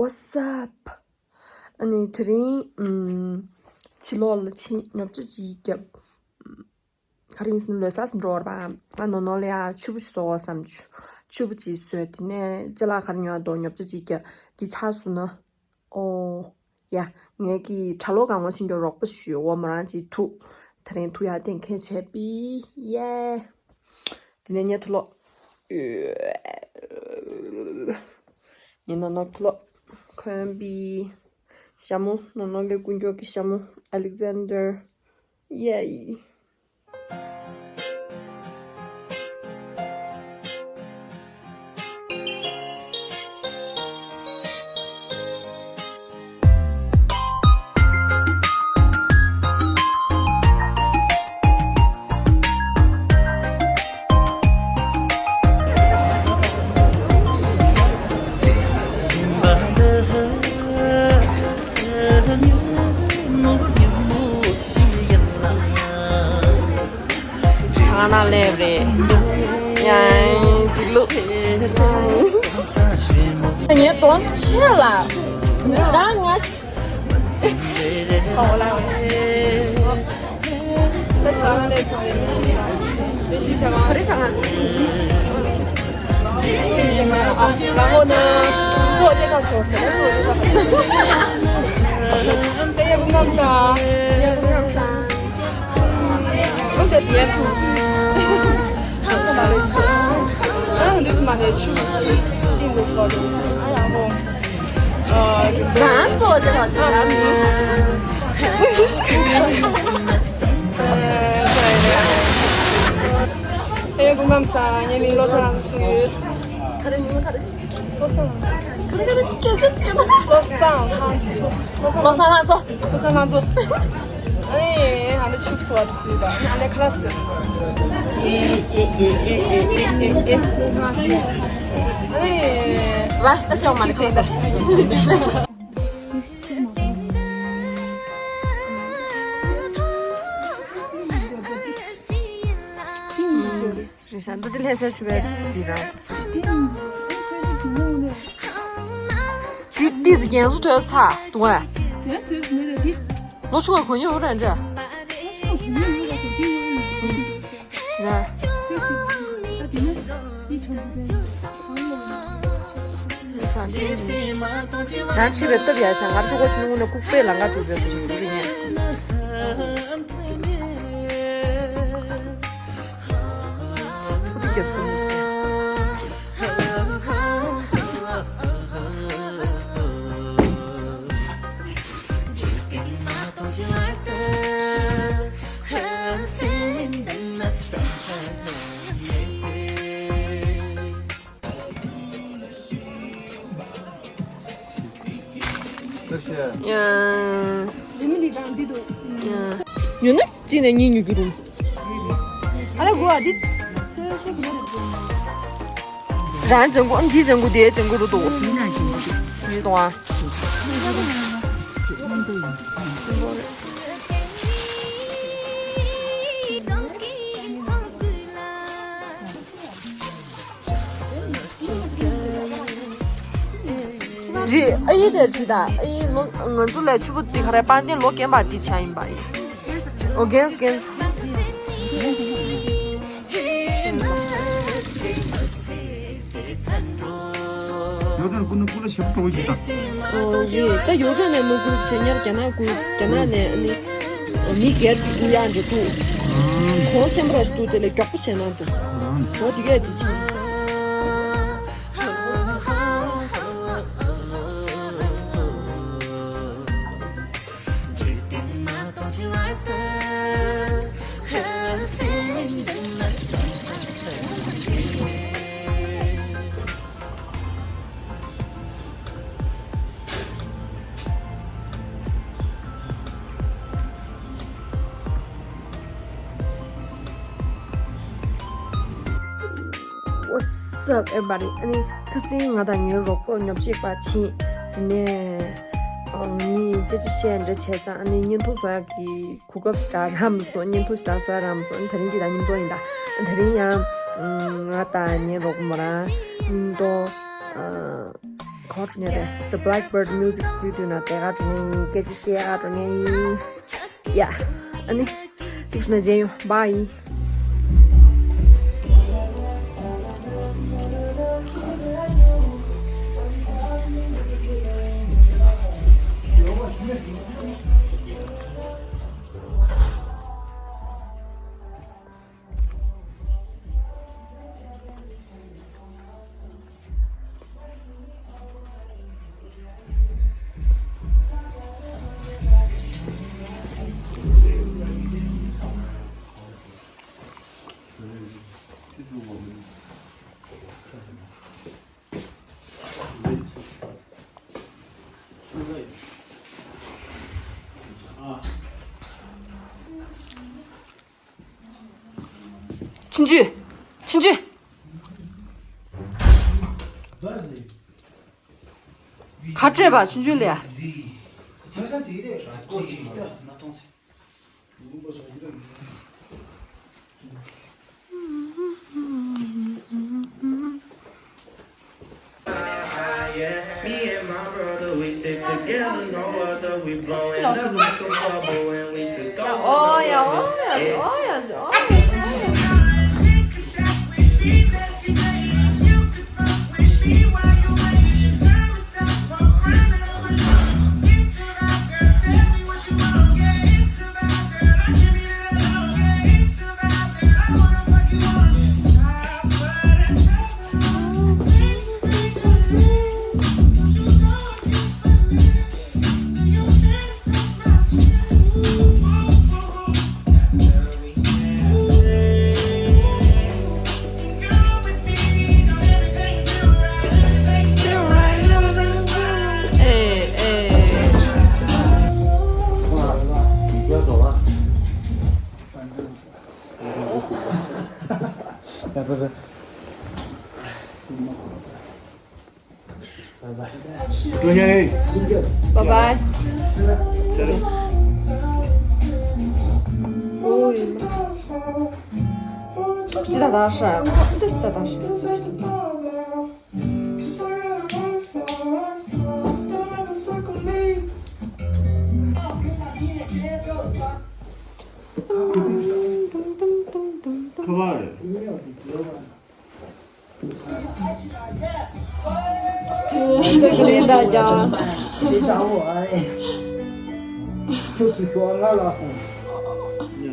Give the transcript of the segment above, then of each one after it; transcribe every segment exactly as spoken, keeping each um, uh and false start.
What's up? ཨ་ནི་དེ་རིང་ཨམ་ཕྱི་ལོགས་ལ་ཕྱིན། ཉོ་ཆ་ཅིག་བརྒྱབ། ག་རེ་ཡིན་ཟེར་ན་ལོ་གསར་འགྲོ་བར་པ། ང་ནོར་ནོར་ལ་ཡ་ཕྱུ་པ་ཞིག་བཟོ་དགོས་བསམ། ཕྱུ་པ་ཅིག་བཟོས། དེ་ནས་ཅ་ལག་ག་རེ་ཉོ་འདུག་ཉོ་ཆ་ཅིག་བརྒྱབ། འདི་ཚར་སོང་ན། ཨོ་ཡ། ངེད་ཀྱི་གྲྭ་ལོག་གང་བ་ཕྱིན་རྒྱུ་རོགས་པ་ཞུ། འོ་མོ་རང་ཅིག་ཐུག་དེ་རིང་ཐུག་ཡ་གཏན་འཁེལ་བྱས་པི། ཡེ། དེ་ནས་ངའི་ཐུག་ལོག་ངའི་ནང་ནང་ཐུག་ལོག་ཁོན་པི། ཞྭ་མོ། ནོར་ནོར་ལ་དཀོན་མཆོག་གི་ཞྭ་མོ། Alexander། ཡེ། ཆང་ན་ལེབ་རེད། ཡང་ཅིག་ལུག་ངའི་གདོང་ཆེ་ལ། རང་ང་། ད་ཆང་ན་ལེབ་སོང་རེད། མི་ཤི་ཆ། མི་ཤི་ཆ་ག་རེ་ཆང་ན། མི་ཤི་ཆ། ཨ། 然后呢，自我介绍请我，谁来自我介绍？哎呀，不敢啥。哎呀，不敢啥。 ཁྱོད་དེ་ཡར་ཐུག་ཁྱོད་མ་རེད་ཟེར། ཨ་འདུག་སེ་མ་རེད། ཆུ་ཏིང་འདུག་སེ་བ་འདུག་ཨ་ཡག་པོ། ཨ་རང་ཚོ་དེ་རོགས་བྱེད་ཡག་མིན། ཨེ་སྐུ་ཁམས་བཟང་། ངའི་མིང་བློ་བཟང་ལགས་སུ་ཡོད། ག་རེ་མིང་ལ་ག་རེ། བློ་བཟང་ལགས་སུ། ག་རེ་ག་རེ་སྐད་ཆ་སྐད་ན། བློ་བཟང་ལྷ་མཚོ། བློ་བཟང་ལྷ་མཚོ། བློ་བཟང་ལྷ་མཚོ། ཨ་ནི་ཨ་ནི་ཆུ་བཟོ་བ་དུ་སུ་ཡོད་པ། ཨ་ནི་ཨ་ནི་ཁ་ལག་སུ། ཨ་ནི། ཝ་ད་ཤོག་མ་ནི་ཆུ་བཟོ། རེད་ཤག་འདི་དེ་ལྷ་སའི་ཆུ་བེད་འདི་རང་ཚོ་ཞིག་འདི་ཏི་ཟི་རྒྱན་བཟོ་ཐོས་ཚ་འདུག་ཨ། ལོ་ཆུང་བ་གོ་ཉོ་ཧོ་ར་འདྲ། ར། རང་ཆེ་བའི་སྟབས་ཡག་ཤག་ང་ཆུ་གོ་ཆེན་མོ་ནས་ལྐུགས་པའི་ལང་ཀ་ཐུག་པའི་སོ་སོ་ཐུག་རེ་ཉན། ཁུ་ཏི་རྒྱབ་སེ་མི་ཤེས། ཡང་། རི་མི་ལི་དང་འདི་དུ། ཡང་། ཉོ་ན་གཅིག་ནས་གཉིས་ཉོ་རྒྱུ་རུང་། ཨ་ར་གོ་ཨ་འདི། སོ་ཤེ་གི་རུ། རང་ལྗང་གུ་འདི་ལྗང་གུ་དེ་ལྗང་གུ་རུ་དུ། འདི་དུ་ཨ། རི་ཨ་ཡི་དེ་རི་ད་ཨ་ཡི་ལོ་ང་ཚོ་ལས་ཕྱུ་པ་དེ་ག་རེ་པང་གདན་ལོ་རྒན་པ་དེ་ཆ་ཡིན་པ་ཡིན། ཨོ་རྒན་རྒན། ཡོ་ཏན་ཀུན་ནི་ཀུ་ལ་ཞབས་བྲོ་ཞིག་དང་། ཨོ་རི་ད་ཡོ་རོབ་ནས་མི་ཀུ་བྱེད་ཉར་རྒྱ་ནག་ཀུ་རྒྱ་ནག་ནས་ཨ་ནི། མི་སྒེར་གྱི་ཀུ་ཡག་འདྲ་འདུག་གོང་ཆེན་པོ་ར་ཞིག་འདུག་དེ་ལས་མགྱོགས་པོ་བྱས་ན་འདུག་བཟོ་དེ་གས་དེ་ཆེ། What's up everybody? ཨ་ནི་ཁ་སང་ང་དང་ངའི་རོགས་པོ་ཉོ་ཆ་ཅིག་ཕར་ཕྱིན་ནས་ཨ་ནི་སྐད་ཆ་བཤད་འདྲ་བྱས་ཙང་ཨ་ནི་བརྙན་ཐུང་བཟོ་ཡག་གི་གོ་སྐབས་ཞིག་རག་མ་སོང་། བརྙན་ཐུང་ཞིག་རག་ས་རག་མ་སོང་། ཨ་ནི་དེ་རིང་འདི་དང་མཉམ་དུ་ཡིན་ད། ཨ་ནི་དེ་རིང་ཡང་ང་དང་ངའི་རོགས་པོ་མོ་རང་མཉམ་དུ་ཨ། ང་ཚོ་ནས་རེད། The Blackbird Music Studio ནང་དེ་ག་ཚོད་ནས་སྐད་ཆ་བཤད་ག་འགྲོ་མཁན་ཡིན། ཡ། ཨ་ནི། ཐིགས་ནས་མཇལ་ཡོང་། བྷའི། ཆུང་ཆུང་། ཆུང་ཆུང་། ག་སྤྲད་པ་ཆུང་ཆུང་ལ། Yeah, me and my brother, we stick together, no other. We blowing up like a bubble when we took over. Oh, yeah, oh, yeah, oh, yeah, oh, yeah. འགྲོ་ཡ་ཡིན། Bye bye. ཨོ་ཡིན། ཚོགས་ཅི་ལ་དང་ཧྲ། འདི་སི་ད་དང་ཧྲ། ཁ་བ་རེད། ལིན་ད་ཀྱང་། ཁྱོད་ཚོས་ཁྱོད་ང་ལ་སོང་། ཡ།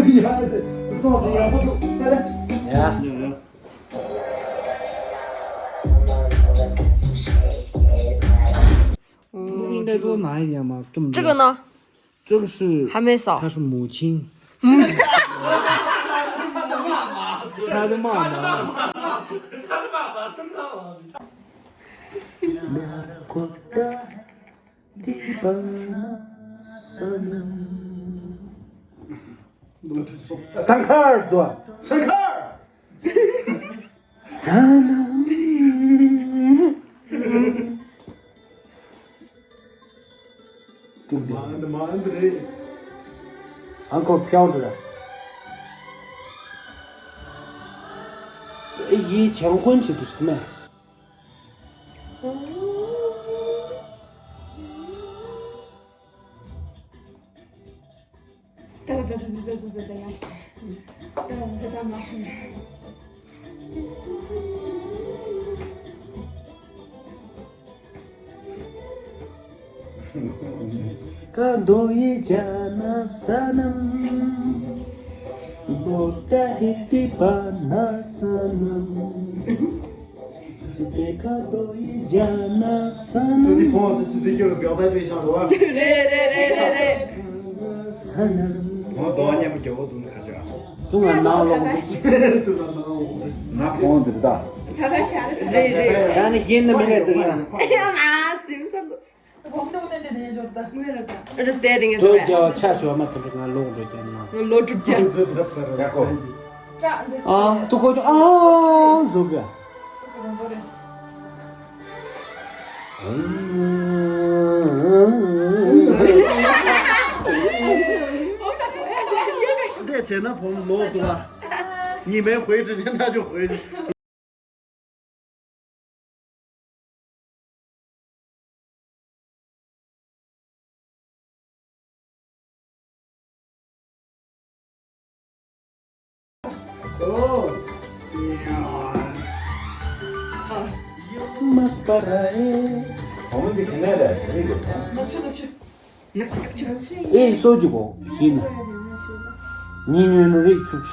ཡ་ཟེར། ཚུར་ཚོང་དེ་ཡག་པོ་འདུག་ཟེར། ཡ། ཡ་ཡ། ཨུམ། 应该都拿一点嘛，这么多。这个呢？ 这个是还没扫。他是母亲。母亲。他的妈妈。三开二做。三开二。 ས་ལམ། དཀྲུག་སྟེ། མ་འདི་མ་འདི་རེད། ཨ་ཁོ་ཕྱག་འགྲོ་ར། ཨེ་ཡི་ཆང་ཁོན་བྱེད་དུ་སྟི་མེ། ཀ་དོ་ཡི་ཇ་ན་ས་ནམ། བོ་ཏ་ཧི་ཏི་པ་ན་ས་ནམ། ཙི་ཏེ་ཁ་དོ་ཡི་ཇ་ན་ས་ནམ། ཏུ་ཏི་ཕོང་ཏི་ཙི་ཏི་ཁྱོད་ལ་བེའུ་བེ་ཏི་ཤང་དུ་བ། རེད་རེད་རེད་རེད་རེད། ས་ནམ། ཕོང་དོ་མཉམ་པོ་རྒྱལ་པོ་དུ་ནི་ཁ་ཅག་ཏུ་ང་ནང་ལོག་འདུག་ཏུ་ང་ནང་ལོག་འདུག་ང་ཕོང་འདི་རེད་ད། ད་ལྟ་ཤ་རེད་རེད་རེད། ད་ནི་ཡིན་ནི་མི་རེད་ཟེར་ཡང་། ཡ་ང་སིམ་སོང་། It is there in Israel. ཚོ་རྒྱ་ཆ་ཆོ་མ་ཐུབ་ང་ལོག་འགྲོ་རྒྱ་ན། ང་ལོག་འགྲོ་རྒྱ། ཡ་ཀོ། ཨ་ཏུ་ཁོ་ཨ་འཛུག་ག་འདས་བྱས་ན་བོམ་ལོག་འདུག་ཨ། ཉི་མའི་དཔེ་དྲི་ཆེན་ཐག་ཆོད་དཔེ། ཨོ། མ་སྤར་ར་ཨེ། འོ་འདི་ག་ནས་རེད། རེད་རེད། ནག་ཆུ་ནག་ཆུ། ནག་ཆུ་ནག་ཆུ། ཨེ་སོ་ཅི་གོ་ཤི་ན། ཉི་ཉོན་རེ་ཆུགས།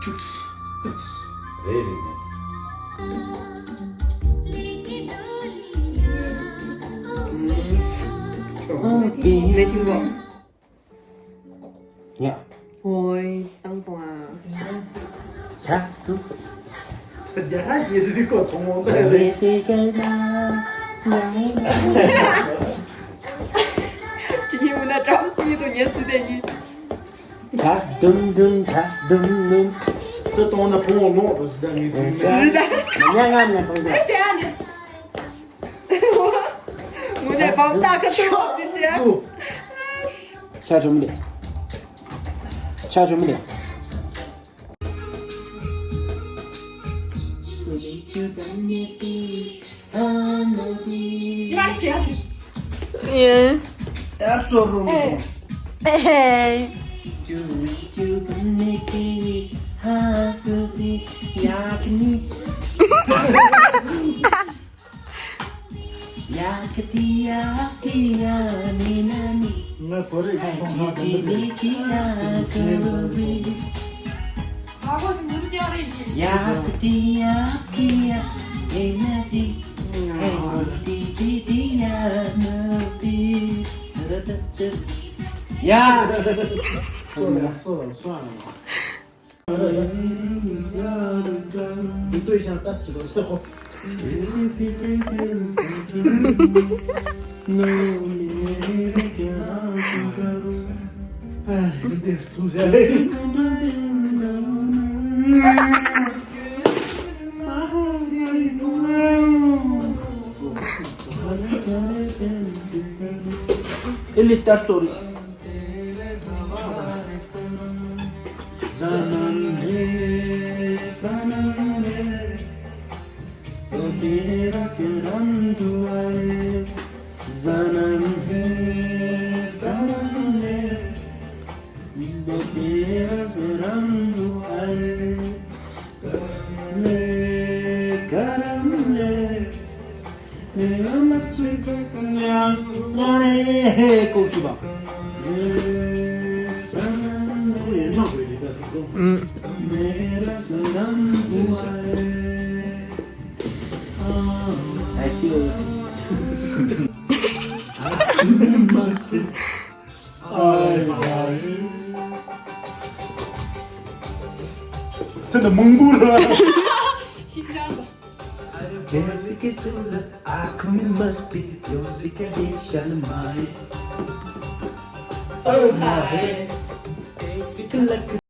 ཆུགས། ཆུགས། རེད་རེད་རེད། ཨ་པི་ལེ་ཐིང་གོ། ཉ། ཧོའི་བཏང་སོང་ཨ། ཆ་ཏུ། རྒྱ་ཧ་ཡེ་རི་ཀོ་ཐོང་མོང་ད་རེད། ཡེ་སི་ཀེ་ན། ཁྱི་ཡིན་མིན་ན་གྲབས་སུ་ཡིན་དུ་ཉེ་སི་དེ་ཡིན། ཆ་དུམ་དུམ་ཆ་དུམ་དུམ། ད་ཏོང་ན་ཕུང་བོ་ལོག་རོ་སི་ད་ངེས་ཚིག་མེད། རི་ད། ཉ་ང་ང་ཏོང་ད། ཨེ་སེ་ཨ་ནི། ངོ་ནས་བམ་ཏག་ཁ་ཐུག་འདི་ཅི། ཆ་ཆོ་མི་ལེ། ཆ་ཆོ་མི་ལེ། ཡ། ཨེ། ཨེ། ང་གོ་རེ་ཚོང་ཁང་དུ་མི་འདུག་ཡ། སོ་ལ་སོ་ལ་སོ་ཨ། 你对象打死了之后。 Ele está solo. सनम रे, सनम रे, तो तेरा सनम दुआ है। सनम है, सनम है, तो तेरा सनम दुआ है। करम ले, करम ले। དེ་འདྲ་མང་པོ་ར། ཤིན་ཅང་དང་།